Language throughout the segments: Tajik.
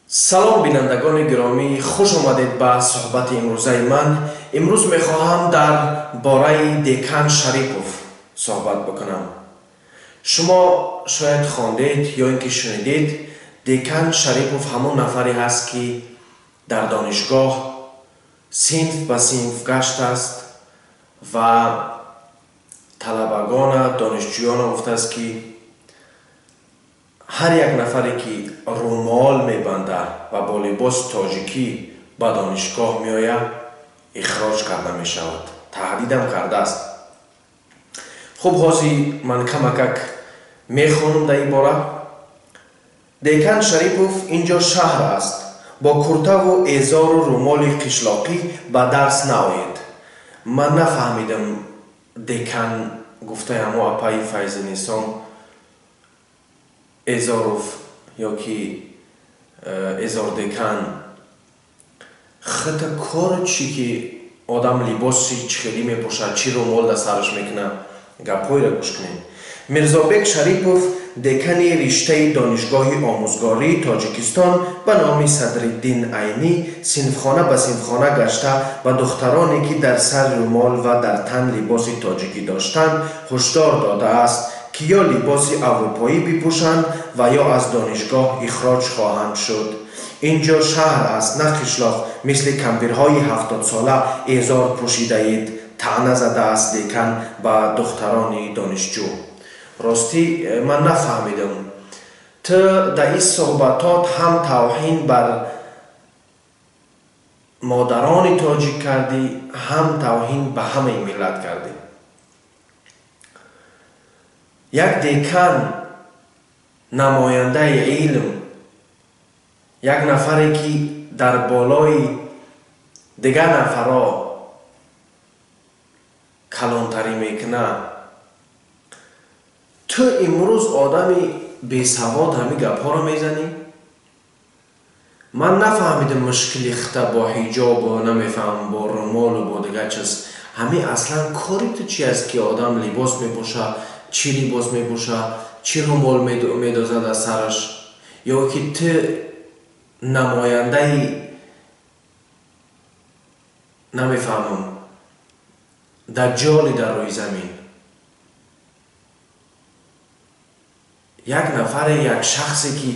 Салом, бинандагони гиромӣ, хуш омадед ба суҳбати имрӯзаи ман. Имрӯз мехоҳам дар бораи декан Шарипов суҳбат бикунам. Шумо шояд хондед ё ин ки шунидед, декан Шарипов ҳамон нафаре ҳаст, ки дар донишгоҳ синф ба синф гаштааст ва талабагона, донишҷӯёна гуфтааст, ки ҳар як нафаре, ки румол мебандад ва бо либоси тоҷикӣ ба донишгоҳ меояд, ихроҷ карда мешавад. Таҳдидам кардааст. Хуб, ҳозир ман камакак мехонам дар ин бора. Декан Шарипов: «Инҷо шаҳр аст, бо куртаву эзору румоли қишлоқӣ ба дарс наоед». Ман нафаҳмидам, декан гуфтаи ҳамо апаи Файзинисон Эзоров ё ки эзордекан хата кори чӣ, ки одам либоси чӣ хелӣ мепӯшад, чӣ румол дар сараш мекунад? Гапҳоеро гӯш кунем. Мирзобек Шарипов, декани риштаи Донишгоҳи омӯзгории Тоҷикистон ба номи Садриддин Айнӣ, синфхона ба синфхона гашта, ба духтароне, ки дар сар румол ва дар тан либоси тоҷикӣ доштанд, ҳушдор додааст, ки ё либоси аврупоӣ бипӯшанд ва ё аз донишгоҳ ихроҷ хоҳанд шуд. «Инҷо шаҳр аст, на қишлоқ, мисли кампирҳои 70сола эзор пӯшидаед», таъна задааст декан ба духтарони донишҷӯ. Ростӣ, ман нафаҳмидам, ту дар ин суҳбатот ҳам тавҳин бар модарони тоҷик кардӣ, ҳам тавҳин ба ҳамаи миллат кардӣ. Як декан, намояндаи илм, як нафаре, ки дар болои дигар нафарҳо калонтарӣ мекунад, ту имрӯз одами бесавод ҳамин гапҳоро мезанӣ? Ман нафаҳмидам мушкили хита бо ҳиҷобу, намефаҳмам, бо румолу бо дигар чиз. Ҳамин аслан кори ту чи аст, ки одам либос мепӯшад, чӣ либос мепӯшад, чӣ румол медозад аз сараш? Ё ки ту намояндаи, намефаҳмам, даҷҷоли дар рӯи замин? Як нафаре, як шахсе, ки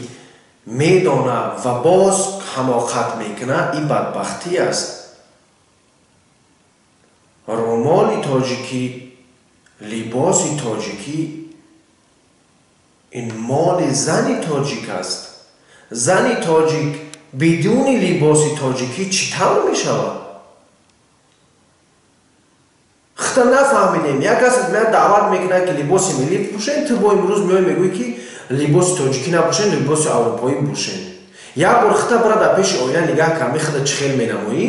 медонад ва боз ҳамоқат мекунад, ин бадбахтӣ аст. Румоли тоҷикӣ, либоси тоҷикӣ ин моли зани тоҷик аст. Зани тоҷик бидуни либоси тоҷикӣ чӣ тавр мешавад? Хита нафаҳмидем. Як кас меяд, даъват мекунад, ки либоси миллӣ пӯшем, ту бо имрӯз меои, мегӯӣ, ки либоси тоҷикӣ напӯшем, либоси аврупоӣ пӯшем. Як бор хита бара дар пеши оина нигаҳ кар, мехида чӣ хел менамоӣ.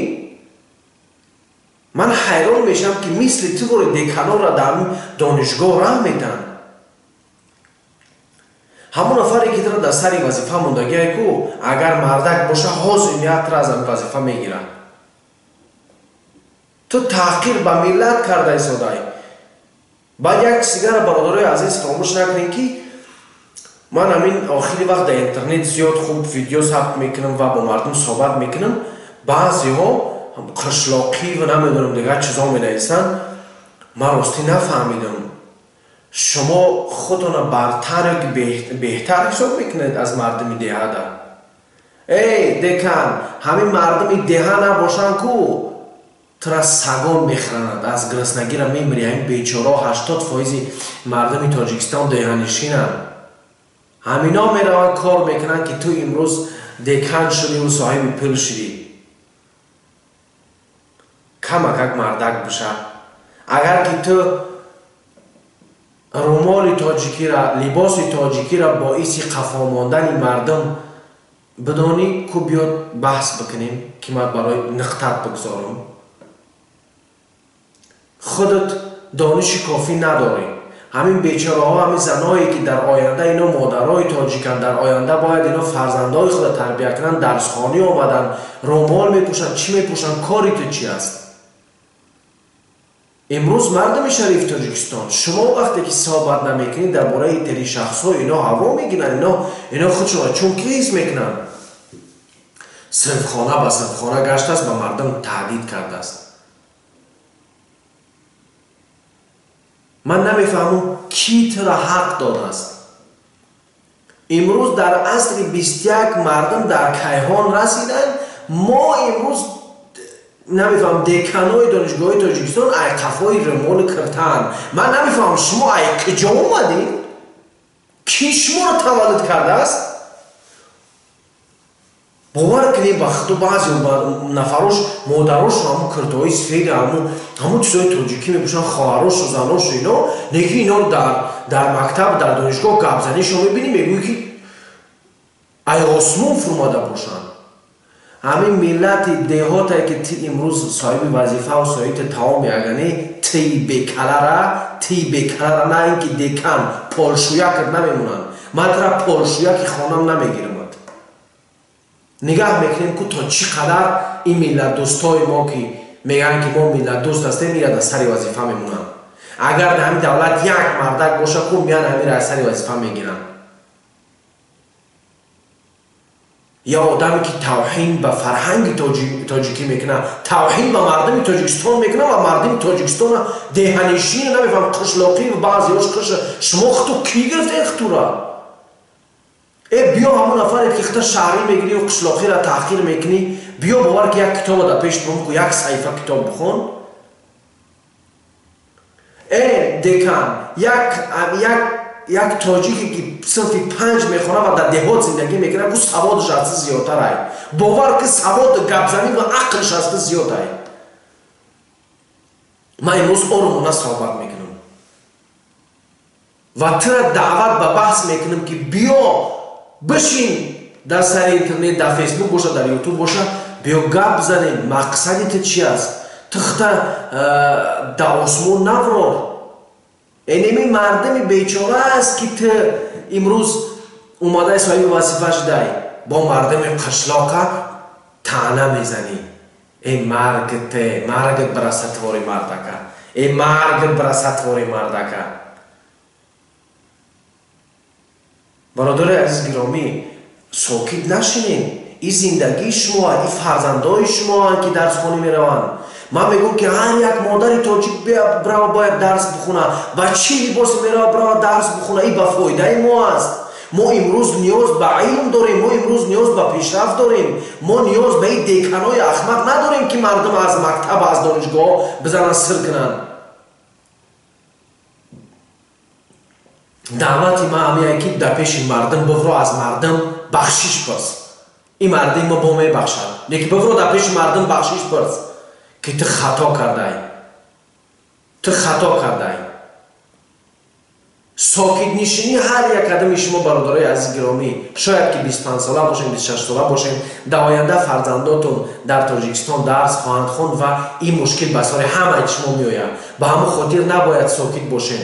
Ман ҳайрон мешавам, ки мисли ту вори деканонро дар донишгоҳ раҳ метаҳанд. Ҳамон нафаре, ки туро дар сари вазифа мондагиае ку, агар мардак боша, ҳозир меяд, туро аз ҳамин вазифа мегирад. Ту таҳқир ба миллат карда истодаӣ. Баъд як чиз дигара, бародарои азиз, фаромӯш накунем, ки ман ҳамин охири вақт дар интернет зиёд хуб видео сабт мекунам ва бо мардум суҳбат мекунам. Баъзеҳо қишлоқӣ ва намедонам дигар чизҳо менависанд. Ман ростӣ нафаҳмидам, шумо худтонро бартар ё ки беҳтар ҳисоб мекунед аз мардуми деҳада? Эй декан, ҳамин мардуми деҳа набошанд ку, тура сагон мехӯранад, аз гуруснагира мемирӣ. Ҳамин бечорао, 80 фоизи мардуми Тоҷикистон деҳанишинанд. Ҳамино мераванд, кор мекунанд, ки ту имрӯз декан шудиву соҳиби пул шудӣ. Камакак мардак биша. Агар ки ту румоли тоҷикира, либоси тоҷикира боиси қафо мондани мардум бидонӣ ку, биёд, баҳс бикунем, ки ман барои нуқтат бигзорам. Худат дониши кофӣ надорӣ. Ҳамин бечораҳо, ҳамин заное, ки дар оянда ино модарои тоҷиканд, дар оянда бояд ино фарзандои худро тарбия кунанд, дарсхонӣ омаданд, румол мепӯшанд, чӣ мепӯшанд? Кори ту чи аст? Имрӯз мардуми шарифи Тоҷикистон, шумо вақте ки суҳбат намекунед дар бораи тери шахсҳо, ино ҳаво мегиранд, ино худшонро чун ки ҳис мекунанд. Синфхона ба синфхона гаштааст, ба мардум таҳдид кардааст. Ман намефаҳмам, кӣ туро ҳақ додааст. Имрӯз дар асри 21 мардум дар кайҳон расиданд. Мо имрӯз намефаҳмам, деканои донишгоҳи Тоҷикистон ай қафои румоли киртаанд. Ман намефаҳмам, шумо ай куҷо омадед? Кӣ шуморо таваллуд кардааст? Бовар кунед, ба худу баъзе нафарош модарошу ҳамун киртаҳои сифеда, ҳамун чизҳои тоҷикӣ мепӯшанд, хоҳарошу заношу ино, неки ино дар мактаб, дар донишгоҳ гапзанишо мебинӣ, мегӯӣ ки ай осмон фурмада бошанд. Ҳамин миллати деҳотае ки ти имрӯз соҳиби вазифаву соҳиби таом ягани, тии бекалара, на ин ки декан полшӯякат намемонанд. Ман тара полшӯяки хонам намегирамад. Нигаҳ мекунем, ку то чӣ қадар ин миллатдӯстои мо, ки мегӯянд ки мо миллатдӯст ҳастем, ира дар сари вазифа мемонанд. Агар дар ҳамин давлат як мардак боша, ку меян ҳамира аз сари вазифа мегиранд. Я одаме ки тавҳин ба фарҳанги тоҷикӣ мекунад, тавҳин ба мардуми Тоҷикистон мекунад ва мардуми Тоҷикистона деҳанишина, намефаҳм, қишлоқӣ ва баъзеҳош қиш. Шумо хуту кӣ гирифтед хутура? Биё ҳамон нафаре ки хита шаҳрӣ мегирӣ ва қишлоқиро таҳқир мекунӣ, биё бовар ки як китобо дар пеш бум ку, як саҳифа китоб бихон. Декан, як тоҷике ки синфи 5 мехонад ва дар деҳот зиндагӣ мекунад, ку саводаш аз ту зиёдтар ай. Бовар ки савод, гапзанӣ ва ақлш аз ту зиёд ай. Ман имрӯз оромона суҳбат мекунам ва тура даъват ба баҳс мекунам, ки биё бишин дар сари интернет, дар фейсбук боша, дар ютуб боша, биё гап занем. Мақсади ту чи аст? Ту хита дар осмон наврор. Энеми мардуми бечора аст, ки ту имрӯз омадаи соҳиби вазифа шудай, бо мардуми қишлоқа таъна мезанӣ. Э маргте, маргат бираса твори мардака, э маргат бираса твори мардака. Бародари азиз гиромӣ, сокит нашинед. Ин зиндагии шумо, ин фарзандои шумоанд, ки дарсхонӣ мераванд. Ман мегӯям, ки ҳар як модари тоҷик бирава бояд дарс бихонад. Ба чӣ либосе мерава бирава дарс бихонад? Ин ба фоидаи мо аст. Мо имрӯз ниёз ба илм дорем, мо имрӯз ниёз ба пешрафт дорем, мо ниёз ба ин деканои ахмақ надорем, ки мардум аз мактаб, аз донишгоҳ бизананд, сир кунанд. Даъвати ман ҳамиае, ки дар пеши мардум бивро, аз мардум бахшиш пурс. Ин мардуми мо бо мебахшад, лекин бивро дар пеши мардум бахшиш пурс, ки ту хато кардай, ту хато кардай. Сокитнишинӣ ҳар як қадами шумо, бародарои азиз гиромӣ, шояд ки 25 сола бошем, 26 сола бошем, дар оянда фарзандотон дар Тоҷикистон дарс хоҳанд хонд ва ин мушкил ба сари ҳамаи шумо меояд. Ба ҳамон хотир набояд сокит бошем.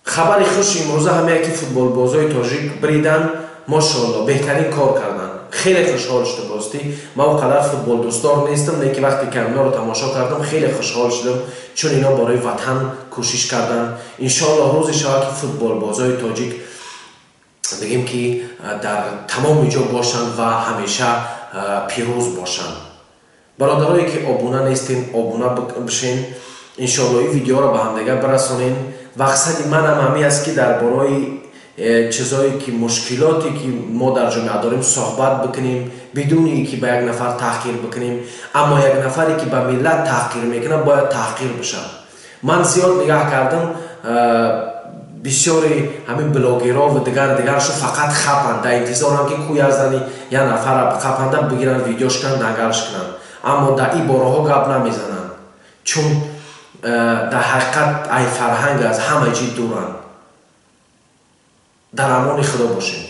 Хабари хуши имрӯза ҳамее ки футболбозои тоҷик бириданд, мошоалло, беҳтарин кор карданд. Хеле хушҳол шудам. Ростӣ ман он қадар футболдӯстдор нестам, лекин вақте ки инҳоро тамошо кардам, хеле хушҳол шудам, чун ино барои ватан кӯшиш карданд. Иншоаллоҳ рӯзе шавад, ки футболбозои тоҷик бигем ки дар тамоми ҷо бошанд ва ҳамеша пирӯз бошанд. Бародарое ки обуна нестем, обуна бишен. Иншоаллоҳ ин видеоро ба ҳамдигар бирасонем. Мақсади манам ҳамин аст, ки дар бораи чизое ки мушкилоте ки мо дар ҷомеа дорем суҳбат бикунем, бидуни ин ки ба як нафар таҳқир бикунем. Аммо як нафаре ки ба миллат таҳқир мекунад, бояд таҳқир бишавад. Ман зиёд нигаҳ кардам, бисёри ҳамин блогерҳо ва дигаршо фақат хапанд, дар интизоранд, ки ку як зани як нафарро хапанда бигиранд, видеош кунанд, дангалш кунанд. Аммо дар ин бораҳо гап намезананд, чун дар ҳақиқат ай фарҳанг аз ҳама чиз дуранд. Дар амони Худо бошед.